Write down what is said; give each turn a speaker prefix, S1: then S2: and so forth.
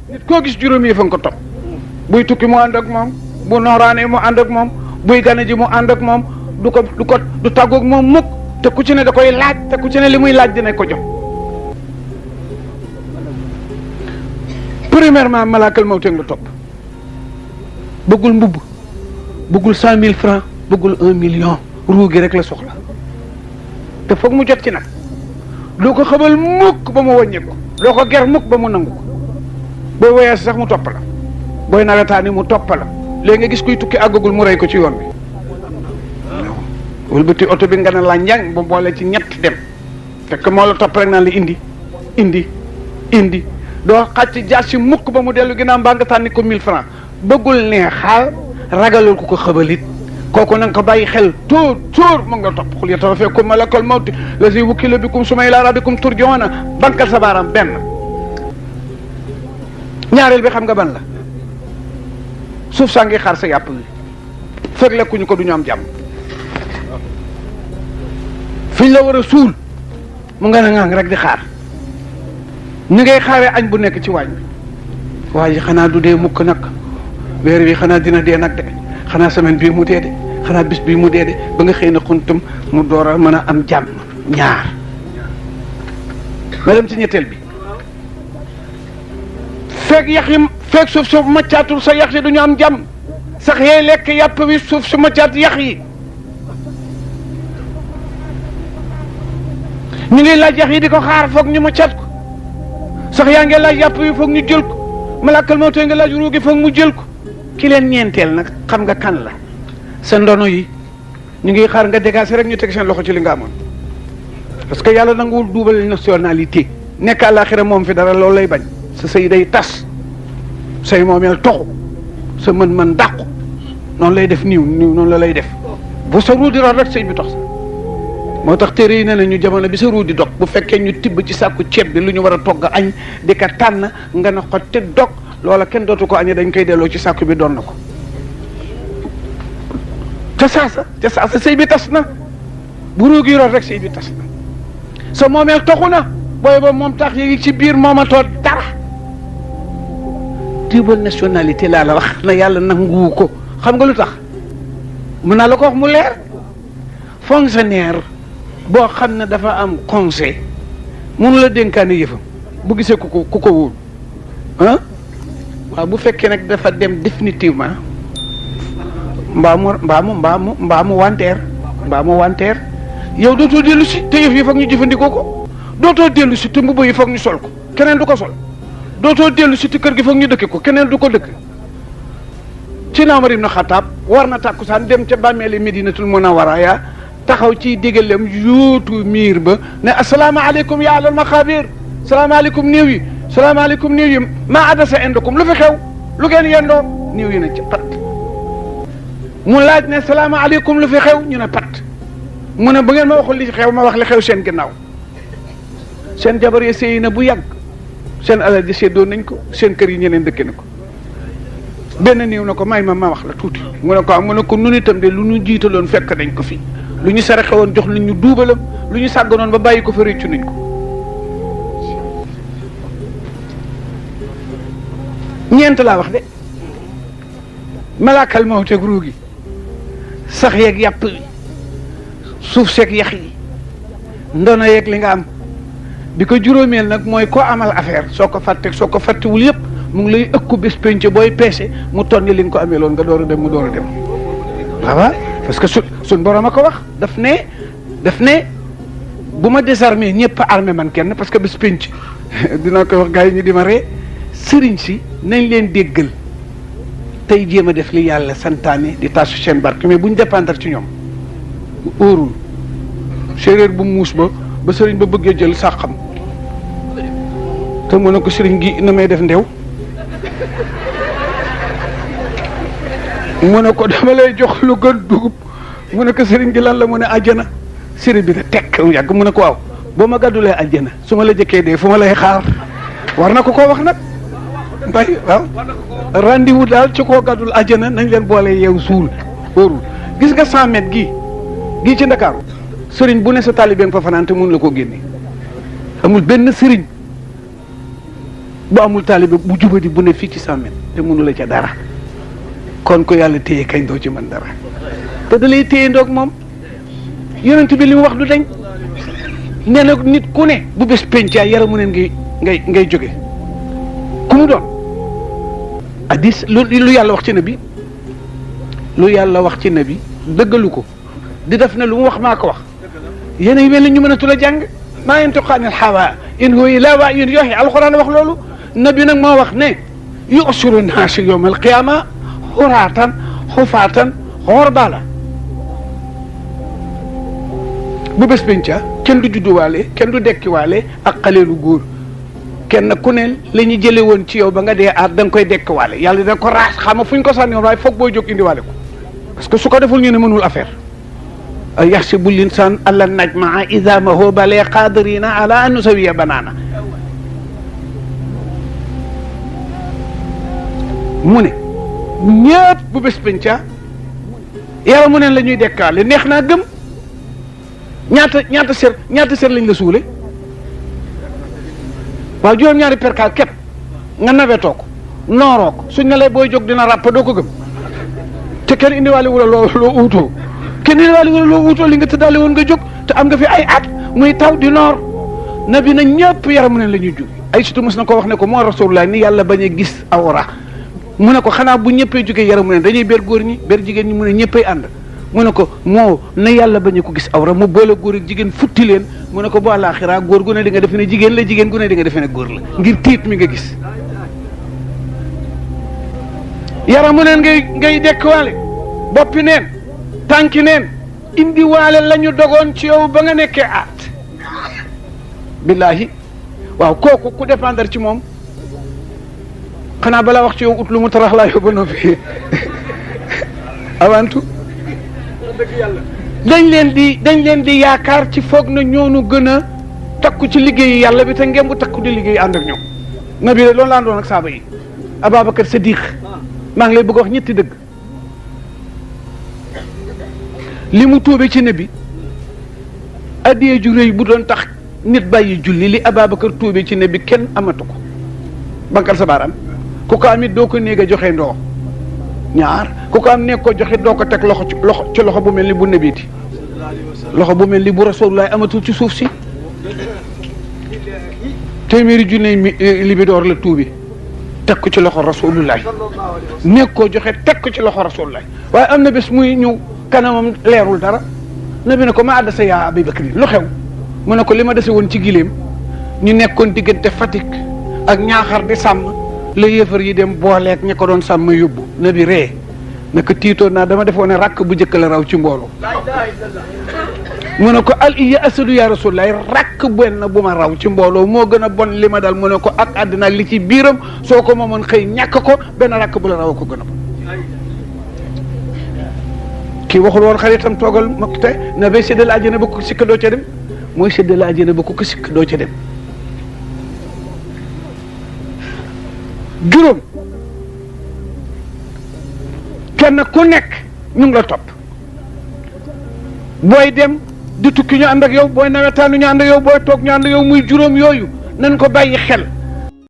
S1: nit koo gis juróomi yëf a nga ko topp buy tukki mu ànd ak moom bu nooraanee mu ànd ak moom buy gane ji mu ànd ak moom du tàggoog moom mukk te ku ci ne da koy laaj te ku ci ne li muy laaj dina ko jox. premièrement malaakal mawteeg la topp bëggul mbubb bëggul 100 000 francs bëggul 1 million ruu gi rek la soxla te foog mu jot ci nag doo ko xamal mukk ba mu wàññi ko doo ko ger mukk ba mu nangu ko booy voyage sax mu topp la booy nawetaani mu topp la léegi nga gis kuy tukki àggagul mu rey ko ci yoon bi wëlbati oto bi nga ne la njàng ba boole ci ñett dem fekk moo la topp rek naan la indi doo xàcc jaas si mukk ba mu dellu ginnaaw mbaa nga tànni ko 1000 francs bëggul neexal ragalul ku ko xabalit kooku na nga ko bàyyi xel tóor mu nga topp xul yatawaffakum malakul mawti lazi wukkila bikum summa ila rabbikum turjauna bankal sa baaraam benn ñaareel bi xam nga ban la suuf saa ngi xaar sa yàpp wi fekk lekkuñu ko du ñu am jàmm fiñ la war a suul mu nga ne ngang rek di xaar ni ngay xaaree añ bu nekk ci waañ bi waa ji xanaa du dee mukk nag weer wi xanaa dina dee nag de xanaa semaine bii mu dee de xanaa bis bii mu dee de ba nga xëy na xuntum mu door a mën a am jàmm ñaar ma dem ci ñetteel bi feeg yax yi feeg suuf su maccaatul sa yax yi du ñu am jàmm sax yee lekk yàpp wi suuf su maccaat yax yi ñu ngi laaj yax yi di ko xaar foog ñu maccaat ko sax yaa ngi laaj yàpp wi foog ñu jël ko malaakal mawte nga laaj ruugi foog mu jël ko ki leen ñeenteel nag xam nga kan la sa ndono yi ñu ngi xaar nga dégager rek ñu teg seen loxo ci li nga amoon parce que yàlla nanguwul duubal nationalité nekk àllaaxira moom fi dara loolu lay bañ sa sëy day tas say moomeel toxu sa mën-mën dàqu noonu lay def niiw noonu la lay def bu sa ruu di rot rek sëy bi tox sa moo tax téere yi ne nañu jamono bi sa ruu di dog bu fekkee ñu tibb ci sàkku ceeb bi lu ñu war a togg añ di ka tànn nga na xotti dog loola kenn dootu ko añee dañ koy delloo ci sàkku bi doon na ko ca saasa sëy bi tas na bu ruu gi rot rek sëy bi tas na sa moomeel toxu na booy ba moom tax yi ci biir moomatoo dara double nationalité laa la wax na yàlla nanguwu ko xam nga lu tax mën naa la ko wax mu leer fonctionnaire boo xam ne dafa am conseil mënu la dénkaane yëfam bu gisee ku ko wóolu ah waaw bu fekkee nag dafa dem définitivement mbaa mu wanteer yow dootoo dellu si te yëf yi foog ñu jëfandikoo ko dootoo dellu si te mbubb yi foog ñu sol ko keneen du ko sol dootoo dellu si te kër gi foog ñu dëkke ko keneen du ko dëkk ci Umar ibn Xattaab war na tàkkusaan dem ca bàmmeeli Medinatul Munawwara ya taxaw ci digalem yóotu miir ba ne asalaamaaleykum ya alal maqaabir salaamaaleykum néew yi salaamaaleykum néew yi maa adasa indakum lu fi xew lu ngeen yendoo néew yi ne ci pat mu laaj ne salaamaaleykum lu fi xew ñu ne pat mu ne bu ngeen ma waxul li ci xew ma wax li xew seen ginnaaw seen jabar yi sëy na bu yàgg seen alal ji séddoo nañ ko seen kër yi ñeneen dëkke na ko benn néew na ko may ma wax la tuuti mu ne ko nun itam de lu ñu jiitaloon fekk nañ ko fi lu ñu saraxe woon jox nañ ñu duubalam lu ñu sàgganoon ba bàyyi ko fa réccu nañ ko ñeent laa wax de malaakal mawteeg ruu gi sax yeeg yàpp wi suuf seeg yax yi ndono yeeg li nga am bi ko juróomeel nag mooy ko amal affaire soo ko fàttewul yëpp mu ngi lay ëkku bés penc booy peese mu tonni li nga ko amee loon nga door a dem mu door a dem waaw parce que suñ borom a ko wax daf ne bu ma désarmé ñëpp armé man kenn parce que bés penc dinaa koy wax gars yi ñu di ma ree sëriñ si nañ leen déggal tey jéem a def li yàlla santaane di taasu seen barke mais buñ dépendre ci ñoom óorul séeréer bu muus ba sëriñ ba bëggee jël sax xam te mu ne ko sëriñ gi na may def ndew mu ne ko dama lay jox lu gën dugub mu ne ko sëriñ gi lan la mu ne àjjana sëriñ bi ne tekk yàgg mu ne ko waaw boo ma gàddulee àjjana su ma la jëkkee dee fu ma lay xaar war na ko koo wax nag mbay waaw rendez-vous daal ci koo gàddul àjjana nañ leen boole yeew suul óorul gis nga 100 mètres gii ci Ndakaaru sëriñ bu ne sa taalibe nga fa fanaan te mun la koo génne amul benn sëriñ bu amul taalibe bu jubadi bu ne fii ci 100 mètres te mënu la ca dara kon ko yàlla téye kañ doo ci mën dara te da lay téye ndoog moom yonent bi li mu wax du dañ nee na nit ku ne bu bés pencaa yaramu neen ngay jóge ku mu doon hadis lu yàlla wax ci nabi lu yàlla wax ci nabi dëggalu ko di def ne lu mu wax maa ko wax yéen a ngi mel ni ñu mën a tula jàng maa yantiqu anil hawaa in huwa illaa wahyun yuuhaa alxuraan wax loolu nabi nag moo wax ne yu'sharu naasu yawmal qiyaama xuraatan xufaatan xorbaala bu bés penca kenn du judduwaale kenn du dekkiwaale ak xaleelu góor kenn ku ne la ñu jële woon ci yow ba nga dee aat da nga koy dekkiwaale yàlla da ko raas xam nga fu ñu ko sànni woon waaye foog booy jóg indiwaale ko parce que su ko deful ñu ne mënul affaire yaxsibu l-insaan an lan najmaa izaamahu balaa qaadiriina ala an nusawwiya banaana mu ne ñëpp bu bés penca yàlla mu ne la ñuy dekkaale neex naa gëm ñaata ser lañ la suule waaw juróom-ñaari perkaal képp nga nawetoo ko nooroo ko suñ ne lay booy jóg dina ràpp doo ko gëm te kenn indiwaale wu la loo uutoo kenn indiwaale wu la loo uutoo li nga tëddaale woon nga jóg te am nga fi ay at muy taw di noor nabi na ñëpp yaramu neen la ñuy jóg ay surtout mos na ko wax ne ko moo rasulullah ni yàlla bañ a gis awra mu ne ko xanaa bu ñëppee jógee yaramu neen dañuy ber góor ñi ber jigéen ñi mu ne ñëppay ànd mu ne ko moo na yàlla bañ a ko gis awra mu boole góor ak jigéen futti leen mu ne ko bu àllaaxira góor gu ne di nga defe ne jigéen la jigéen gu ne di nga defe ne góor la ngir tiit mi nga gis yaramu neen ngay dekkwaale boppi neen tànki neen indi waale la ñu dogoon ci yow ba nga nekkee aat billaahi waaw kooku ku dépendre ci moom xanaa balaa wax ci yow ut lu mu tarax laa yóbba noppi avantu dañ leen di yaakaar ci foog na ñoonu gën a takku ci liggéeyu yàlla bi te ngeen bu takku di liggéey ànd ak ñoom nabi de loolu laa doon ak saaba yi Ababacar Sadiq maa ngi lay bëgg wax ñetti dëgg li mu tuube ci nabi addiye ju rëy bu doon tax nit bàyyi julli li Ababacar tuube ci nabi kenn amatu ko bankal sa baaraam ku ko amit doo ko néeg a joxe ndoo ñaar ku ko am nekk ko joxe doo ko teg ci loxo bu mel ni bu nabiiti loxo bu mel ni bu rasulullah amatul ci suuf si téeméeri junne libidoor la tuubi teg ko ci loxo rasulullah nekk ko joxe teg ko ci loxo rasulullah waaye am na bés muy ñëw kanamam leerul dara nabi ne ko ma àdda sa yaa Abi Bakri lu xew mu ne ko li ma dese woon ci gileem ñu nekkoon diggante Fatick ak Ñaaxar di sàmm la yéefar yi dem booleeg ña ko doon sàmm yóbbu nabi ree naka tiitoon naa dama defoon ne rakk bu njëkk la raw ci mbooloo mu ne ko al iya asadu ya rasulullah rakk benn bu ma raw ci mbooloo moo gën a bon li ma dal mu ne ko ak àddina ak li ci biiram soo ko moomoon xëy ñàkk ko benn rakk bu la raw ko gën a bon kii waxul woon xaritam toogal mokk te na bay séddale àjjana ba ko sikk doo ca dem mooy séddale àjjana ba ko sikk doo ca dem juróom kenn ku nekk ñu ngi la topp booy dem di tukki ñu ànd ak yow booy nawetaanu ñu ànd ak yow booy toog ñu ànd ak yow muy juróom yooyu nañ ko bàyyi xel